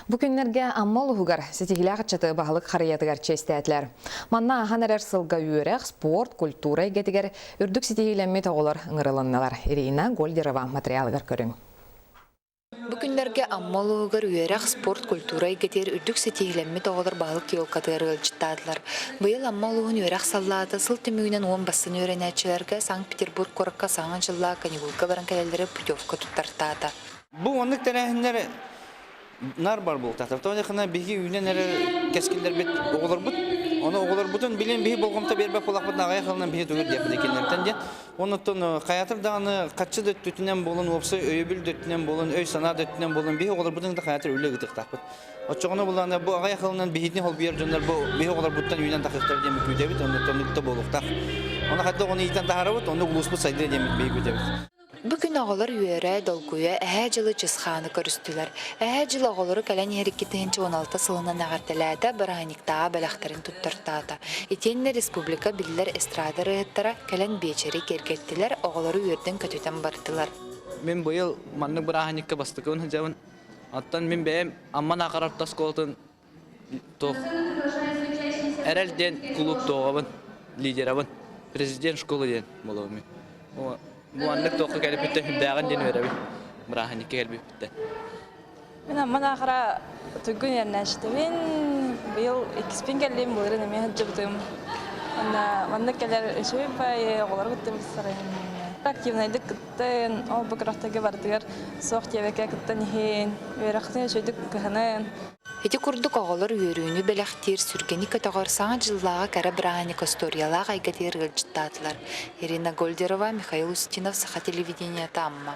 Бу күннэргэ Амма улууһугар ситиһиилээх ыччаты баһылык харыйатыгар чиэстээтилэр. Манна ааһан эрэр сылга үөрэх, спорт, культура эйгэтигэр үрдүк ситиһиилэммит оҕолор ыҥырылыннылар. Ирина Гольдерова материалыгар көрүҥ. Бу күннэргэ Амма улууһугар үөрэх, спорт, культура эйгэтигэр үрдүк ситиһиилэммит оҕолор баһылык елкатыгар ыалдьыттаатылар. Быйыл Амма улууһун үөрэх саллаата сыл түмүгүнэн уон бастыҥ үөрэнээччилэргэ Санкт-Петербург куоракка Саҥа дьыллаах каникулга баран кэлэллэрэ путевка туттартаата. Бу оннук тэрээһиннэр нар бар буолтахтар. Тоҕо диэххинэ биһиги үүнэн эрэр кэскиллэрбит оҕолорбут. Ону оҕолорбутун билин биһи болҕомто биэрбэт буоллахпытына аҕыйах сылынан биһи тугу диэхпит кинилэртэн диэн. Оннуттан хайатыр даҕаны хаччы да өттүтүнэн буолан, уопсай өйөбүл да өттүнэн буолан, өй-санаа да өттүнэн буолан биһи оҕолорбутун да хайатыр үлэ ыытыахтаахпыт. Оччоҕуна буллаҕына бу аҕыйах сылынан биһитини холбуйар дьоннор бу биһи оҕолорбуттан үүнэн тахыахтар диэн күүтэбит, оннуттан оннук буолуохтаах. Ону хайдах ону иитэн таһаарабыт, оннук улууспут сайдыа диэн биһи күүтэбит. Бу күн оҕолор үөрэ, долгуйа Эһээ Дьылы Чысхааны көрүстүлэр. Эһээ Дьыл оҕолору кэлэн иһэр 2016 сылынан эҕэрдэлээтэ, бырааһынньыктааҕы бэлэхтэрин туттартаата. Итиэннэ республика биллэр эстрада ырыаһыттара кэлэн биэчэри киэргэттилэр, оҕолору үөрдэн-көтүтэн бардылар. Мин быйыл маннык бырааһынньыкка бастакыбын сылдьабын. Оттон мин бэйэм Амма Наахара орто оскуолатын туох Эрэл диэн кулууп туоҕабын, лидерабын, президент школы диэн буолабын мин. Бу маннык туохха кэлбиттэн сүрдээҕин диэн үөрэбин. Бырааһынньыкка кэлбиппиттэн. Мин Амма Наахара туйгун үөрэнээччитибин. Быйыл иккиспин кэллим, былырыын эмиэ сылдьыбытым. Уонна маннык кэлэр үчүгэй баайы оҕолору кытта билсэрин активнайдык кыттын, ол бу күрэхтэргэ барытыгар суох диэбэккэ кыттан иһин, үөрэххитин үчүгэйдик кыһанын. Ити курдук оҕолор үөрүүнү бэлэхтиир, сүргэни көтөҕөр Саҥа дьыллааҕы кэрэ бырааһынньык остуоруйалаах эйгэтигэр ыалдьыттаатылар. Ирина Гольдерова, Михаил Устинов, Саха телевидениета, Амма.